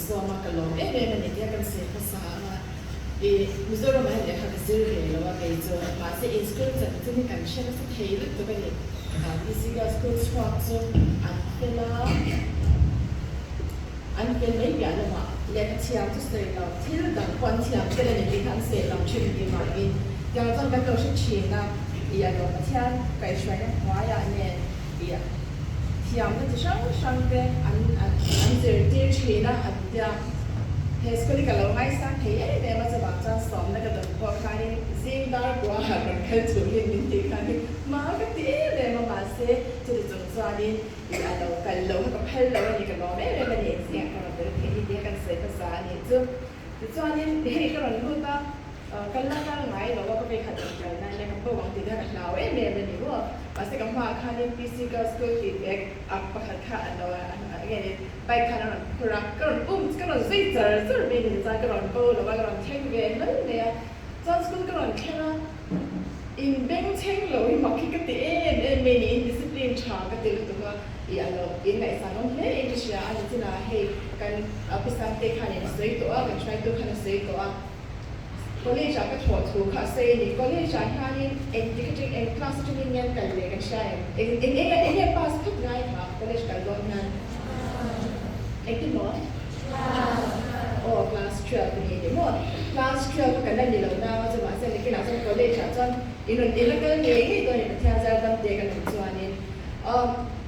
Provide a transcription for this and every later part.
sawm a, ka lawm em em a ni tia kan sawi hmasa ang a, i Mizoramah hian lehkha ka zir ve lo a kei chu, mahse in school chanchin hi kan hre nasa thei lutuk a ni. PC Girls School chhuak chu an fel a, an fel mai piah lamah lehkha thiam chu sawi lo, thil dang pawh an thiam tel a ni tih kha an sawi lang thin tih vangin tiang chuan kan lo hre thin a, i a lo Pathian kaihhruaina hnuaiah nen i thiamna chi hrang hrang te an an zirtir thin a an tia. He school hi ka lo ngaisang thei em em a, chuvang chuan sawmna ka dawn pawh khanin zing dar kua han rawn kal chhuhin min tih khanin hma ka ti em em a, mahse chuti chung chuanin i a lo kal lo kha ka phal lo a ni, ka lawm em em a ni, engzingah ka rawn tel theih hi tia kan sawi hmasa a nih chu. Tichuanin hei ka rawn lut a. Ka la kal ngai lo a, ka vei khat rawn kal nan nia ka bo ang tih kha ka hlau em em a ni maw. Mahse ka hmaah khanin PC Girls School tih bag ak pakhat kha an lo nge ni bike khan a rawn phur a, ka rawn um ka rawn zui char char mai a ni chuan ka rawn bo lo a, ka rawn thleng ve hlawl mai a. Chuan school ka rawn thleng a, in beng chheng lo hi mak hi ka ti em em mai ni, in discipline tha ka ti lutuk a, ih a lo in ngaihsan awm hle in ka hria a ni chinah hei kan Pi Sangte khanin a sawi tawh a, kan hruaitu khan a sawi tawh a. College ah ka thawh thu kha a sawi a ni. College ah hianin eng tik atang eng class atangin nge an kal leh kan hria em? Eng eng eng eng nge pass phawt ngai kha college kal dawn hian? Engtin maw? Aw class 12 ni ni maw? Class 12 a kan la ni lo nang a chu mahse nakinah chuan college ah chuan in rawn in la kal ngei ngei dawn a ni Pathian zar dam te kan awm chuanin.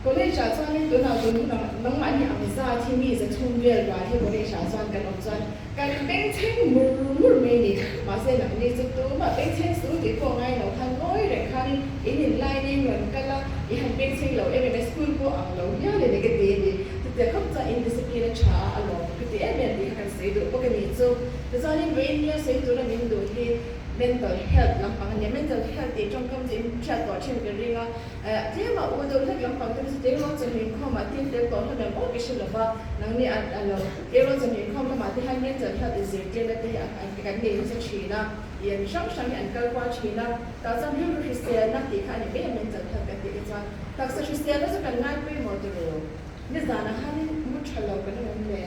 College ah chuanin tunah tun hunah nangmahni ang zat hi mi zathum vel rual hi college ah chuan kan awm chuan Kan bengchheng mur mur mai ni. Mahse nangni chu tumah bengchheng su tih pawh ngai lo khan ngawi reng khanin in in line in rawn kal a, i han bengchheng lo em em e, school pawh ang lo hial e ni ka ti a ni. Chutia khawp chuan in discipline a tha a, a lawm ka ti em em tih kha kan sawi duh bawk a ni chu. Tichuanin vawiin sawi tura min duh hi mental health lampang a ni a, mental health tih tawngkam chu in hriat tawh thin ka ring a. Tlema u deuh hlek lampang te chu Teirual chawhnu inkhawmah tin tel tawh hlawm em aw ka hre lova, nangni a a lo Teirual chawhnu inkhawm lamah te hian mental health inzirtirna te hi a kan nei nasa thin a, ih an hrang hrang hi an kal kual thin a, tah chuan rilru hriselna tih kha a ni mai a mental health kan tih te chuan taksa hriselna chu kan ngai pawimawh tur u. Nizanah khanin mu tha lo kan awm le,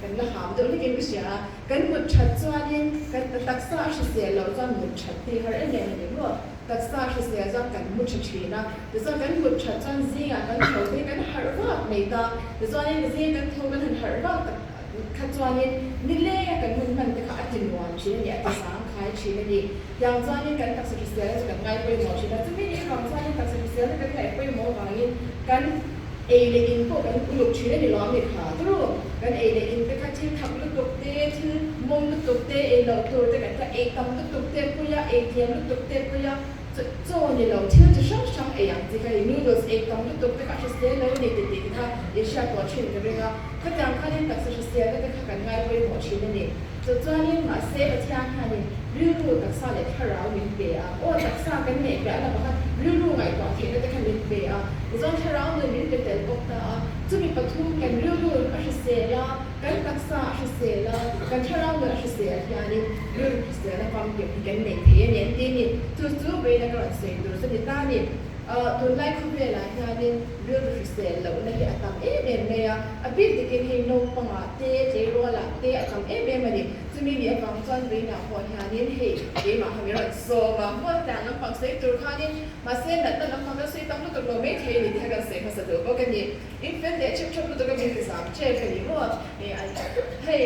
kan la ham deuh hlekin ka hria a, kan mut that chuanin kan taksa a hrisel loh chuan mut that hi har em em a ni maw? Taksa hrisel chuan kan mu tha thin a, tichuan kan mut that chuan zingah kan tho te kan harh vak mai ta, tichuanin zing kan tho kan han harh vak tak kha chuanin nilenga kan hun hman te kha a ti nuam thin a ni, a ti sang khai thin a ni. Tiang chuanin kan taksa hriselna chu kan ngai pawimawh thin a, chumi ni avang chuanin taksa hriselna kan ngaih pawimawh avangin kan ei leh in pawh kan uluk thin a ni lo ami kha turu, kan ei leh in te kha thil thak lutuk te, thil mawm lutuk te, ei loh tur te kan kha ei tam lutuk te pui a, ei tlem lutuk te pui a, chaw ni lo thil chi hrang hrang ei ang chi kha i noodles ei tam lutuk te kha a hrisel lo a ni ti tih te kha i hriat tawh thin ka ring a, khatiang khanin taksa hriselna te kha kan ngai pawimawh thin a ni. Chu chuanin mahse Pathian hianin rilru taksa leh thlarau min pe a, aw taksa kan neih piah lamah khan rilru ngaihtuah theihna te kha min pe a, tichuan thlarau nun min pe tel bawk ta a, chumi pathum kan rilru a hrisel a, kan taksa a hrisel a, kan thlarau nun a hrisel hianin rilru hriselna famkim hi kan nei thei a ni an ti a ni. Chu chu vawiina ka rawn sawi tur chu ni ta a ni. Tunlai khawvelah hianin rilru hrisel lohna hi a tam em em mai a, a bik takin hei naupangah te, tleirualah te a tam em em a ni. Chumi nih avang chuan vawiinah pawh hianin hei keimah kha min rawn sawm a, maw tiang lampang sawi tur khanin mahse natna lampang kan sawi tam lutuk lo mai thei a ni tih kha kan sawi hmasa duh bawk a ni. In fel leh chhep chhep lutuk a min ti zam ṭep a ni maw? Hei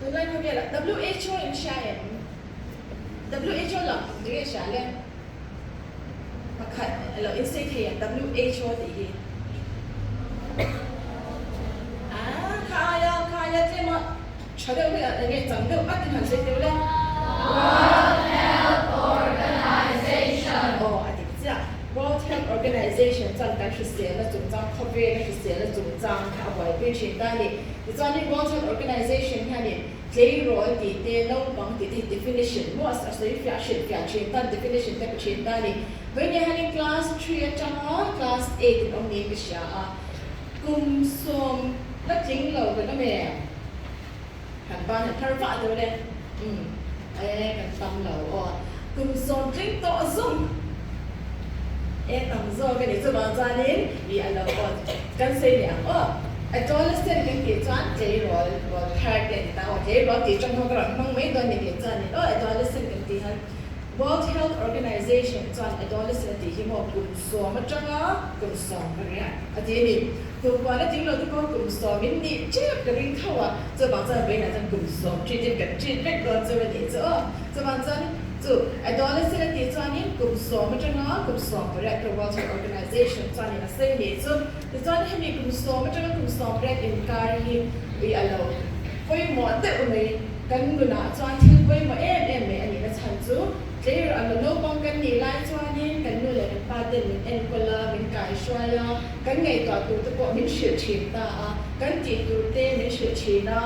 tunlai khawvelah WHO in hria em? WHO lam tinge hria le? Pakhat lo insei thei ang WHO tih hi. Ah kha aia kha aia tlem a tha deuh hlek a enge chang deuh at in han sawi teu le. World Health Organization. Aw a dik chiah. World Health Organization chuan kan hriselna chungchang khawvela hriselna chungchang kha a buaipui thin ta a ni. Tichuanin World Health Organization hianin Tleirawl tih te, naupang tih te hi definition maw a sawi fiah hrilh fiah thin tan definition te pe thin ta a ni. Vawiin hianin class three atanga class eight in awm niin ka hria a, kum sawm la tling lo kan awm em? Kan ban han thar vah deuh le, umm e kan tam lo aw, kum sawm tling tawh zawng e tam zawk a ni chuvang chuanin ih a lo aw kan sawi leh ang aw. Adolescent kan tih chuan tleirawl rawl thar te a ni ta aw. Tleirawl tih tawng ho ka rawn hmang mai dawn ni tih chuanin aw adolescent kan tih hian World Health Organization chuan adolescent a tih hi maw kum sawm atanga kum 18 a ti a ni. Kum kual a tling lo te pawh kum sawm in nih tep ka ring tho a, chuvang chuan vawiinah chuan kum sawm treat in kan treat vek dawn chu a nih chu aw. Chuvang chuan chu adolescent a tih chuanin kum sawm atanga kum 18 te World Health Organization chuanin a sawi a nih chu. Tichuan hemi kum sawm atanga kum 18 inkar hi ui a lo pawimawh deuh mai. Kan nunah chuan thil pawimawh em em mai a nihna chhan chu tleirawl a lo naupang kan nih lai chuanin kan nu leh kan pa ten min enkawl a, min kaihruai a, kan ngaihtuah tur te pawh min hrilh thin ta a, kan tih tur te min hrilh thin a,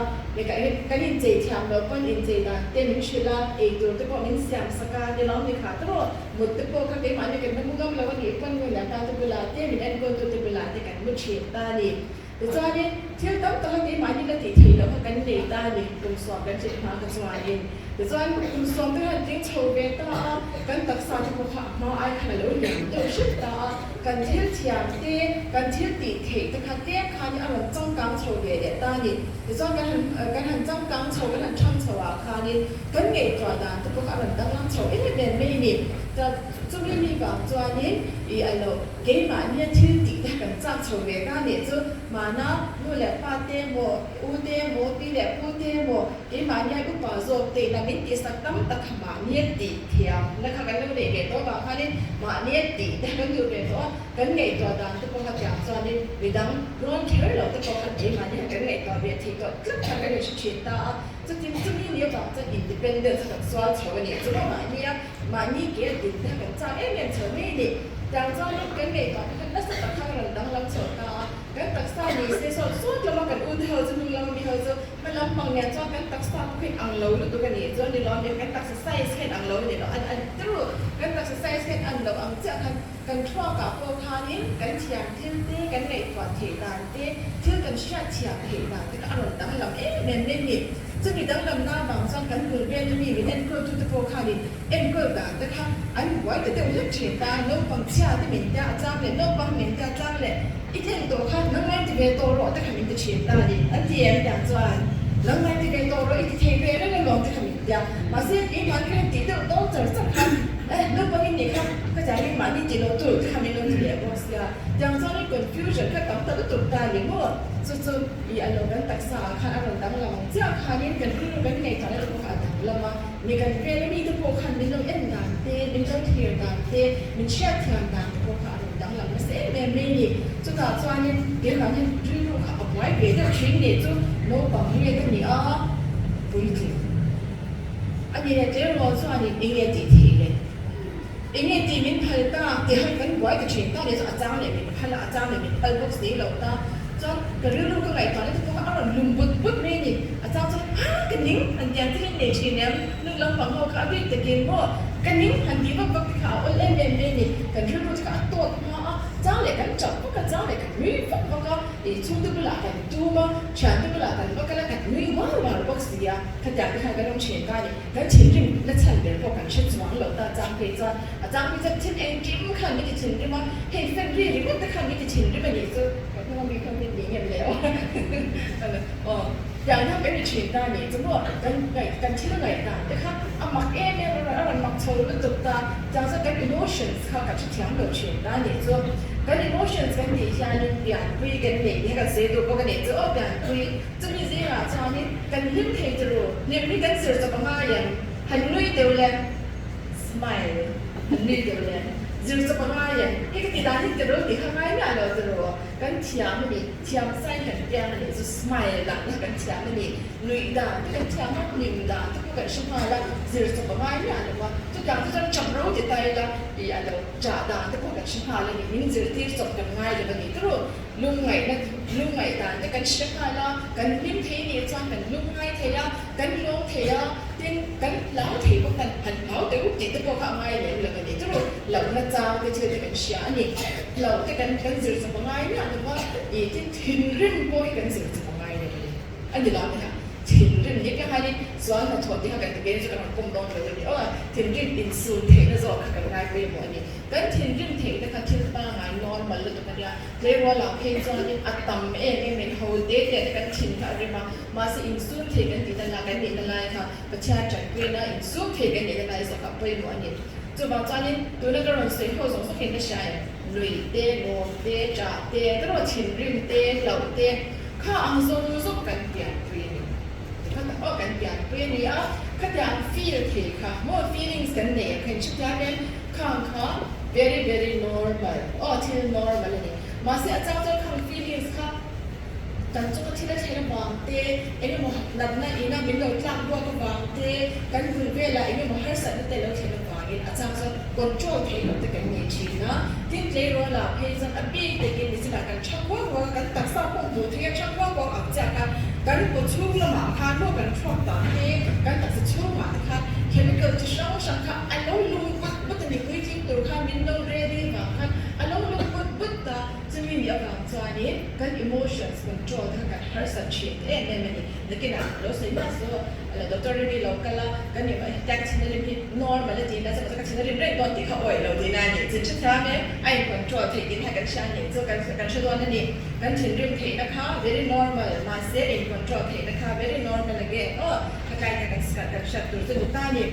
kan inchei thiam loh pawn inchei dan te min hrilh a, ei tur te pawh min siam sak a, ni lo ni kha te rawh. Mut te pawh kha keimahni kan la mu ngam lo a nih pawn nu leh pa te bulah te, min enkawltu te bulah te kan mu thin ta a ni. Tichuanin thil tam tak a keimahni la tih theih loh kha kan nei ta a ni, kum sawm kan tlin hma kha chuanin. Tichuan kum sawm te khan tling chho ve ta a, kan taksa te pawh kha a hma ai khan a lo lian deuh hret ta a, kan thil thiam te, kan thil tih theih te kha tlem khan a rawn changkang chho ve leh ta a ni. Tichuan kan han kan han changkang chho, kan han thang chho ah khanin Kan ngaihtuah dan te pawh kha a rawn danglam chho em em mai a ni. Chuan chumi mi vang chuanin ih a lo keimahnia thil tih te kan chak chho ve ta nih chu mahna nu leh pa te emaw, u te emaw, pi leh pu te emaw keimahnia upa zawk te ina min tihsak tam tak kha mahnia tih thiam na kha kan lo neih ve tawh avang khanin mahnia tih te kan duh ve tawh a, kan ngaihtuah dan te pawh kha tiang chuanin midang rawn kher lo te pawh khan keimahnia kan ngaihtuah ve thei tawh tlat khan kan inhre thin ta a. Chutin chumi ni avang chuan independence a kan sual chho a nih chu maw mahnia mahni ke a din te kha kan chak em em chho mai a ni. Tiang chuanin kan ngaihtuah te kha nasa tak khan a rawn danglam chho ta a, kan taksa ni se sawt sawt lama kan u te ho chu hnung lama mi ho chu hma lam pang nen chuan kan taksa pawh kha in ang lo lutuk a nih chuan ni lawm ni kan taksa size kha in ang lo a ni lo an an ti ru kan taksa size kha in an loh ang chiah khan kan thluakah pawh khanin kan thiam thil te kan ngaihtuah theih dan te, thil kan hriat thiam theih dan te kha a rawn danglam em em mai a ni. Chumi danglamna avang chuan kan bul vela mi min enkawltute pawh khanin enkawl dan te kha an buai ta deuh hlek thin ta. Naupang chhia te min tia a tlang leh naupang min tia a tlang leh i thlen tawh kha nangmah in ti ve tawh rawh te kha min ti thin ta a ni. An ti em tiang chuan nangmah in ti ve tawh rawh i ti thei ve reng alawm te kha min tia. Mahse keimah khan tih deuh dawn char char khan eh naupang in nih kha ka tiangin mahni tih loh tur te kha min lo ti leh bawk sia. Tiang chuanin confusion kha tam ta lutuk ta ni maw? Chu chu i a lo kan taksa ah khan a rawn danglam ang chiah khanin kan rilru kan ngaihtuahna te pawh kha a danglam a, mi kan vela mi te pawh khan min lo en dan te, min lo thlir dan te, min hriatthiam dan te pawh kha a rawn danglam nasa em em mai a ni. Chutah chuanin keimah hian rilru kha a buai ve deuh thin nih chu naupang nge ka ni a, puitling a ni leh tleirawl chuanin eng nge tih theih le? Enge tih min phal ta tih han kan buai ta thin ta leh chu a chang leh min phal a, a chang leh min phal bawk si lo ta. Chuan ka rilru ka ngaihtuahna te pawh kha a rawn lum but but mai a ni. A chang chuan ha ka ning han tiang te hian nei thin em? Nu lampang ho kha a bik takin maw ka ning han tih vak vak te kha a awl em em mai a ni. Kan rilru te kha a tawt hma a, chang leh kan chauh vak a, chang leh kan nui vak vak a, ih chhungte bulah kan tum a, thiante bulah kan va kal a, kan nui uar uar bawk si a, khatiang te khan kan awm thin ta a ni. Kan thinrim na chhan ber pawh kan hre chuang lo ta chang phei chuan a chang phei chuan thil engkim khan min ti thinrim a, hei fan ri ringawt te khan min ti thinrim a nih chu ka hnung ami kha min ti ngem leh aw aw tiang hian kan ri thin ta nih chu maw kan ngaih kan thil ngaih dan te kha a mak em em a rawn mak chho lutuk ta tiang chuan kan emotions kha kan hrethiam lo thin ta nih chu kan emotions kan tih hianin pianpui kan neih hi kan sawi duh bawk a nih chu aw pianpui Chumi zingah chuanin kan hlim thei chu ru, hlim hi kan zir chawp a ngai em? Han nui deuh le, smile, han nui deuh le, zir chawp a ngai em? Hei ka ti dan hi ti ru tih kha ngai miah lo chu ru, kan thiam a ni, thiam sain kan piang a nih chu smile dan kha kan thiam a ni, nuih dan te kan thiam a, hlim dan te pawh kan hre nghal a, zir chawp a ngai miah lo a, chutiang chu chuan chap ro ti ta ila ih a lo chah dan te pawh kan hre nghal a ni, min zirtir chawp kan ngai lo a ni chu ru. Lungngaihna, lungngaih dan te kan hre nghal a, kan hlim thei nih chuan kan lungngai thei a, kan lawm thei a, tin kan hlau thei bawk kan han hlau deuh tih te pawh kha a ngai lem lo a ni. Chu lohna chang te thil te kan hria a ni. Hlo te kan kan zir chawp a ngai miah lo va, ih tin thinrim pawh hi kan zir chawp a ngai lo a ni. A ni lo nia, thinrim ni piah hianin sual hnathawh tih kha kan ti ve chu kan rawn pawm dawn lo a ni aw, thinrim insum theihna zawk kha kan ngai pawimawh a ni. Kan thinrim theih te kha thil pangai normal lutuk a nia. Tleirawl ah phei chuanin a tam em em in ho te te te kan thin kha a rim a, mahse insum thei kan tihna lai kan nihna lai kha Pathian tanpuina insum thei kan nihna lai zawk ah pawimawh a ni. Chuvang chuanin tuna ka rawn sawi ho zawng zawk hian ka hria em, nui te, lawm te, ṭah te, ka rawn thinrim te, hlauh te kha ang zawng zawk kan pianpui a ni. Kha tak pawh kan pianpui a ni a, khatiang feel thei kha maw feelings kan nei ang kha in hrethiam em? Khang kha very very normal aw thil normal a ni. Mahse a chang chuan khang feelings kha kan chunga thil a thlen avang te, eng emaw natna ina min lo tlak buak avang te, kan bul velah eng emaw harsatna te lo thlen avangin a chang chuan control theih loh te kan nei thin a. Tin tleirawl ah phei chuan a bik takin nichinah kan thang huak huak a, kan taksa pawh hmuh theih a thang huak huak ang chiah khan kan kaw chhung lamah khan maw kan thluak dan te, kan taksa chhungah te khan chemical chi hrang hrang kha A lo lung but but a ni, puitling tur khan min lo ready vang khan a lo lung but but a, chumi nih avang chuanin kan emotions control kha kan harsat thin em em a ni. Nakinah lo sawi miah su, la doctor rim hi lo kal a, kan kan thin a rim hi normal a tiin a chawp ka thin a rim reng dawn tih kha awih lo tihna a ni. Chin hre thiam em? A in control theih tih kha kan hria a nih chu kan kan hre dawn a ni. Kan thinrim theihna kha very normal, mahse in control theihna kha very normal again aw, khatlai kha kan kan hriat tur chu ni ta a ni.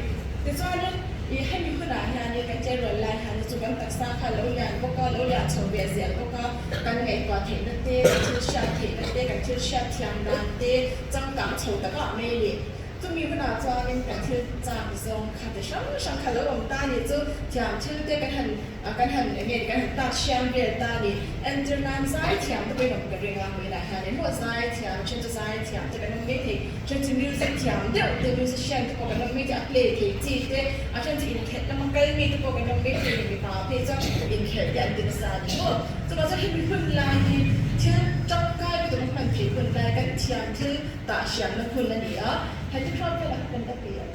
Tichuanin, ih hemi hunah hianin kan tleirawl lai hian chu kan taksa kha lo lian bawk a, lo lian chho ve zel bawk a, kan ngaihtuah theihna te, kan thil hriat theihna te, kan thil hriat thiam dan te changkang chho takah mai a ni. Chumi hunah chuanin kan thil chak zawng kha ti hrang hrang kha lo awm ta a ni chu thiam thil te kan han kan han eng nge kan han tak hriam vel ta a ni. Entir nan zai thiam te pawhin awm ka ring a, vawiinah hianin maw zai thiam, then chu zai thiam te kan awm maithei. Then chu music thiam deuh te, musician te pawh kan awm maithei, a play thei chi te, a then chu inkhelh lama kal mi te pawh kan awm maithei ni, mipa phei chuan inkhelh te an ti nasa a ni maw. Chuvang chuan hemi hun lai hi thil tangkai lutuk a hman theih hun lai, kan thiam thil tah hriamna hun a ni a, heti hram velah kha kan la ti a,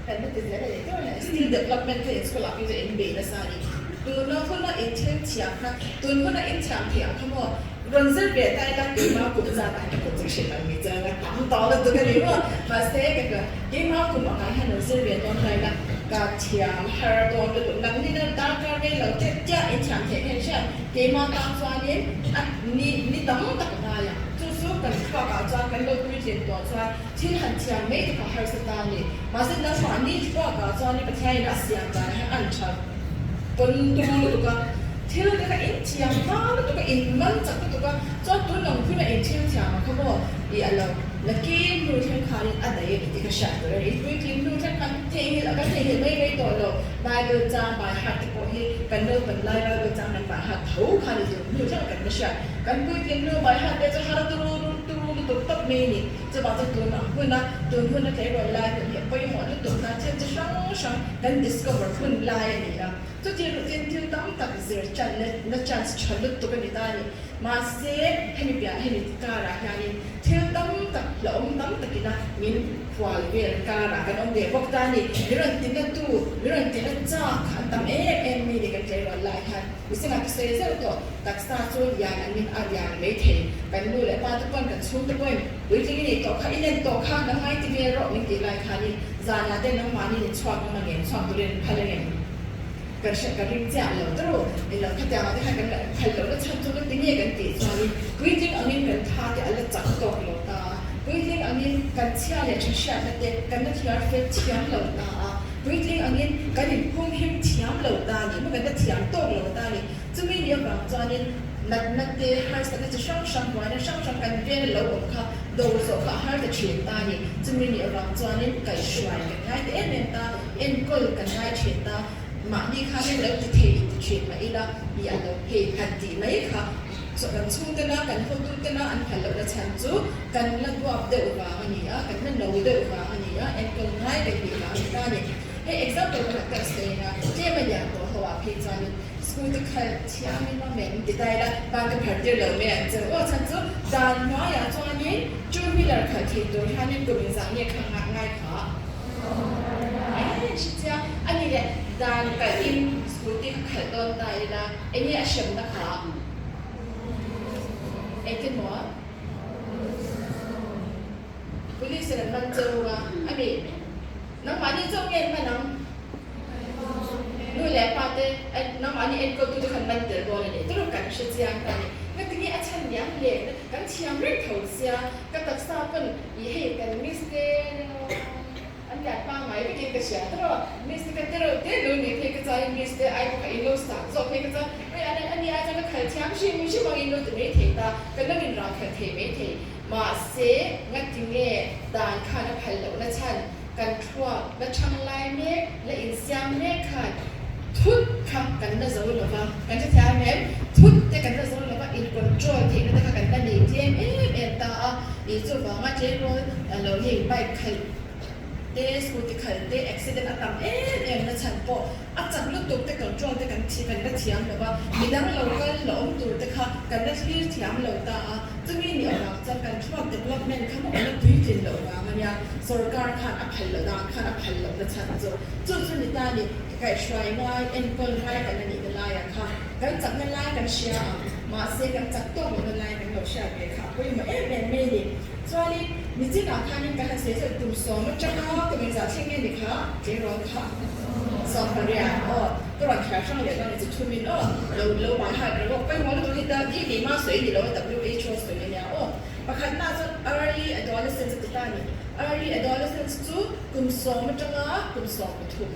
kan la ti zel a ni tur a ni. Skill development kha in school ah phei chuan in bei nasa a ni. Tuna huna in thil thiam kha, tun huna in thiam theih ang kha maw? Rawn zir ve ta ila keimah kum zat ah ka kut chu hrilh ang ni chuan a tam tawh lutuk a ni maw? Mahse ka ka keimah kum angah hian rawn zir ve dawn ta ila ka thiam har dawn lutuk nang ni na darkar rei lo tep chiah in thiam theih kha in hria keimah tan chuanin a ni ni tam tak a ngai ang chu chu kan thluak ah chuan kan lo puitlin tawh chuan thil han thiam mai te kha harsa ta a ni mahse nangmahni thluak ah chuanin Pathian in a siam dan hi a an tha Pawn tum lutuk a, thil te kha in thiam hma lutuk a, in man chak lutuk a, chuan tun ang hun a in thil thiam ang kha maw i a lo la kim hnu thleng khanin a daih a ni tih ka hriat tur a ni. Puitling hnu thleng khan theihnghilh a kan theihnghilh mai mai tawh lo, Bible chang by heart te pawh hi kan naupang lai Bible chang kan by heart tho kha ni tun hnu thleng kan la hriat. Kan puitling hnu by heart te chu har turu turu lutuk tawp mai a ni. Chuvang chu tun ang hun a, tun hun a tleirawl lai hun hi a pawimawh lutuk na thil chi hrang hrang kan discover hun lai a ni a. Chuti rutin thil tam tak zir chan na chance tha lutuk a ni ta a ni. Mahse, hemi piah hemi karah hianin thil tam tak hlauhawm tam takin a min hual vel karah kan awm ve bawk ta a ni. Mi rawn ti na tu, mi rawn ti na chak kha an tam em em mai a ni kan tleirawl lai hian. Mising ah ka sawi zeuh tawh, taksa chu lian an min a lian mai thei. Kan nu leh pa te pawn kan chhung te pawhin puitling i nih tawh kha, i len tawh kha, nang ngai ti vel rawh min tih lai khanin zanah te nangmahni in chhuak ngam ang em, chhuak turin an phal ang em? Kan hriat kan ring chiah lo ta ru. Eng lo khatiang ah te khan kan la phal loh na chhan chu ka ti nge kan tih chuanin puitling angin kan tha te a la chak tawk lo ta a, puitling angin kan chhia leh tha hriatna te kan la thiar fel thiam lo ta a. Puitling angin kan inphum him thiam lo ta a ni maw, kan la thiam tawk lo ta a ni. Chumi ni avang chuanin natna te, harsatna chi hrang hrang, buaina hrang hrang kan vel lo awm kha do zawh kha a har ta thin ta a ni. Chumi ni avang chuanin kaihhruai kan ngai ta em em ta, enkawl kan ngai thin ta. Mahni khanin lo ti thei ti thin mah ila i a lo hei han tih mai kha kan chhungtena, kan hotutena an phal lohna chhan chu kan la duap deuh vang a ni a, kan la no deuh vang a ni a, enkawl ngai kan nih vang a ni ta a ni. Hei example pakhat ka sawi a, tlem a lian tawh ho ah phei chuanin scooty khalh thiamin a men ti ta ila ban ka phar tir lo mai ang che aw chhan chu dan hnuaiah chuanin two wheeler khalh thei tur hianin kum inzah nge kha ngai kha Aih hre chiang a ni le, dan kalhin scooty kha khalh dawn ta ila eng nge a hremna kha? Engtin maw? Police in an man cheu a, a mi? Nangmahni chauh nge an man ang? Nu leh. leh pa te nangmahni enkawltute khan man tel dawn a ni. Turu kan hre chiang ta a ni. Ngatinge a chhan liam leh kan thiam reng tho sia, ka taksa pawn i hei kan miss te an lian pangngai vekin ka hria tawrh a, miss te ka te reuh te lo ni phei ka chuan miss te ai pawh ka in lo sang zawk phei ka chuan hei an ani ai chuan ka khal thiam hrim hrim ang in lo ti mai thei ta, ka lo in rah khalh thei mai thei. Mahse ngatinge dan khan a phal lohna chhan kan thluak la thang lai mek la insiam mek khan thut kha kan la zo lo va, kan hre thiam em? Thut te kan la zo lo va, in control theihna te kha kan la nei tlem em em ta a, ih chuvanga tleirawl lo hei bike khalh te scooty khalh te accident a tam em em na chhan pawh a chak lutuk te control te kan kan la thiam lo va, midang lo kal la awm tur te kha kan la thlir thiam lo ta a. Chumi ni avang chuan kan thluak development kha maw la puitlin loh vang a nia, sorkar khan a phal loh dan khan a phal loh na chhan chu. Chu chu ni ta ni, ka kaihhruai ngai, enkawl ngai kan la nihna laiah kha kan chakna lai kan hria ang, mahse kan chak tawk lohna lai kan lo hriat ve kha a pawimawh em em mai a ni. Chuanin nichinah khanin ka han sawi sawi tum sawm atanga kum engzah thleng nge ni kha tleirawl kha 18 aw ka rawn thliar hrang leh dawn a chi thumin aw lo lo bai hat reng aw pawimawh lutuk hi ta hi keimah sawi ni lo a WHO sawi ania aw pakhatna chuan early adolescence a ti ta a ni early adolescence chu kum sawm atanga kum 13.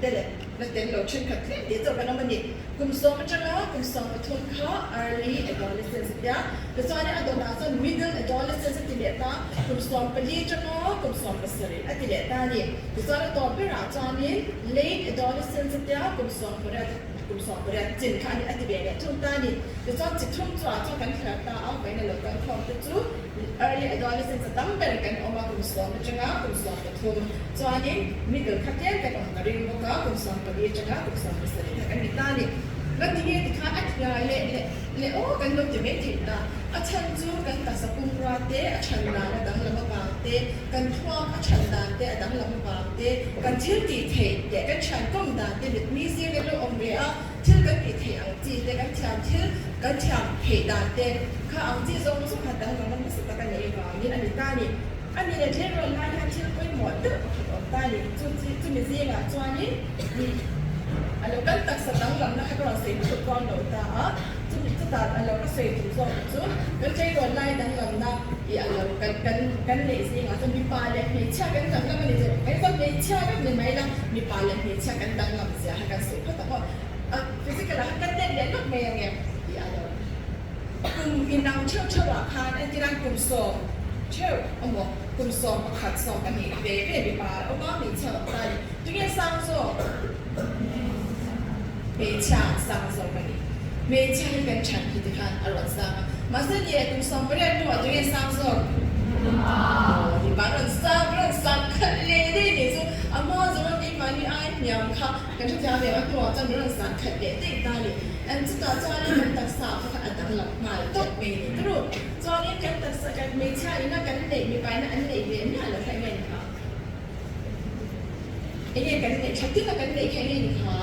Te leh la tel lo thenkhat tlem tih chauh kan awm a ni. Kum 10 atanga kum 13 kha early adolescence a tia, tichuanin a dawtah chuan middle adolescence a ti leh ta, kum 14 atanga kum 17 a ti leh ta a ni. Tichuan a tawp berah chuanin late adolescence a tia, kum 18 kum 18 chin kha a ni a ti ve leh thung ta a ni. Tichuan chi thum chuah chuan kan thler ta a, vawiin a lo kal khawm te chu early adolescence a tam ber kan awm a, kum 10 atanga kum 13. Chuanin middle kha tlem kan awm ka ring bawk a, kum 14 atanga kum 17 kha kan ni ta a ni. Kan ti nge tikhan a thliar leh leh leh aw kan lo ti mai thei ta. A chhan chu kan taksa pumrua te a chhan dan a danglam avang te, kan thluak a chhan dan te a danglam avang te, kan thil tih theih leh kan thian kawm dan te mit mi zir kan lo awm ve a, thil kan tih theih ang chi te, kan thiam thil kan thiam theih dan te kha ang chi zawng zawng kha danglam a hmasa tak a nih avangin a ni ta a ni. A ni leh tleirawl lai hian thil pawimawh deuh pakhat awm ta a ni. Chu chi chumi zingah chuanin ih a lo kal taksa danglamna kha ka rawn sawi lutuk dawn lo ta a, chumi chutah a lo ka sawi duh zawk chu kan tleirawl lai danglamna ih a lo kan kan kan neih zingah chuan mipa leh hmeichhia kan danglam a ni chu. Kan chuan hmeichhia vek ni mai la, mipa leh hmeichhia kan danglam zia kha kan sawi phawt ang aw. A physical ah khan kan let leh lawk mai ang em tih a lo. Kum inang theuh theuhah khan entirang kum 10 theuh emaw kum 11 12 ve ve mipa a awm a, hmeichhia a awm ta a ni. Tunge sang zawk? Hmeichhia an sang zawk a ni. Hmeichhia hi kan chhan hi tikhan a rawn sang a. Mahse ni e, kum 18 hnuah tunge sang zawk? Aw, mipa an rawn sang, rawn sang khalh leh daih a nih chu. A hma zawng a keimahni ai hniam kha kan hrethiam ve a, hnuah chuan min rawn sang khalh leh daih ta a ni. An chutah chuanin kan taksa kha kha a danglam nghal tawp mai a ni. Turu chuanin kan taksa kan hmeichhia ina kan neih mipa ina an neih ve miah lo kha enge ni kha? Enge kan neih tha tina kan neih kha enge ni kha?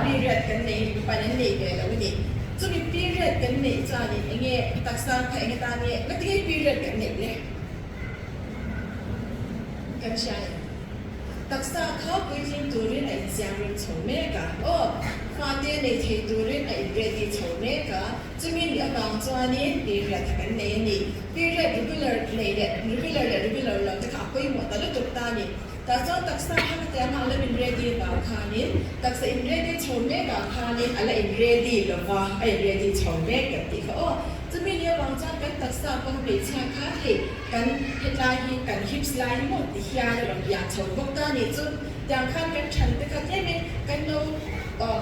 Period kan nei mipa in an neih ve lo a ni. Chumi period kan neih chuanin enge taksa kha enge tan nge ngatinge period kan neih le? Kan hria em? Taksa kha puitling turin a insiam rem chho mek a, aw, fate nei thei turin a in ready chho mek a, chumi ni avang chuanin period kha kan nei a ni. Period regular nei leh regular leh regular lo te kha a pawimawh ta lutuk ta a ni. Tah chuan taksa kha ka tia mah lam in ready vang khanin taksa in ready chho mek ah khanin a la in ready lo va, a in ready chho mek kan tih kha aw. Chumi ni avang chuan kan taksa pawh hmeichhia kha hei kan hetlai hi kan hips lai hi maw ti hian a rawn lian chho bawk ta a nih chu. Tiang khan kan than te kha tlemin kan lo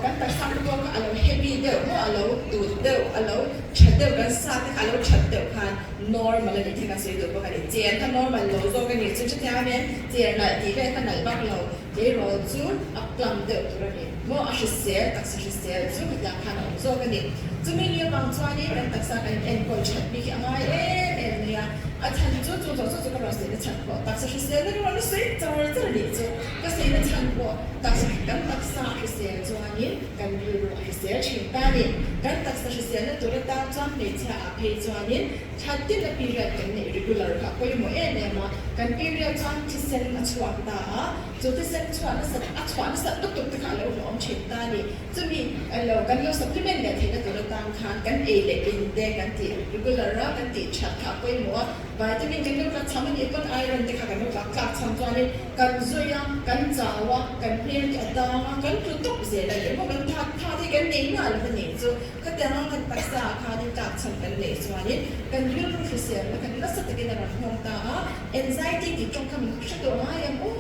kan taksa te pawh kha a lo heavy deuh maw a lo tut deuh a lo tha deuh kan sa te kha a lo that deuh khan normal a nih thei kan sawi duh bawk a ni. Chen kha normal lo zawk a nih chu chutiang a nia chen nalh tih vel kha nalh vak lo tleirawl chu a plump deuh tur a ni maw a hrisel taksa hrisel chu hetiang khan a awm zawk a ni. Chumi ni avang chuanin kan taksa kan enkawl that bik hi a ngai em em mai a, a chhan chu chu zawh zawh chu ka rawn sawi na chhan pawh taksa hrisel na ka rawn sawi char char a nih chu ka sawi na chhan pawh taksa kan taksa a hrisel chuanin kan rilru a hrisel thin ta a ni. Kan taksa hrisel na tur atan chuan hmeichhia ah phei chuanin thla tin a period kan neih regular kha a pawimawh em em a. Kan period chuan thisen a chhuak ta a, chu thisen chhuah nasat a chhuah nasat lutuk te kha a lo hlawm thin ta a ni. Chumi lo kan lo supplement leh theihna tur atan khan kan ei leh in te kan tih regular a, kan tih that kha a pawimawh a. Vitamin kan lo tlak cham a nih pawn iron te kha kan lo tlak tlak cham chuanin kan zui a, kan chau a, kan hmel te a dang a, kan tlu tawp zel a ni. Maw kan tha tha te hi kan nei nghal lo a nih chu. Khatiang ang kan taksa ah khanin tlak cham kan neih chuanin kan rilru hriselna kha nasa takin a rawn nghawng ta a, anxiety tih tawng kha min hre tawh ngai ang aw,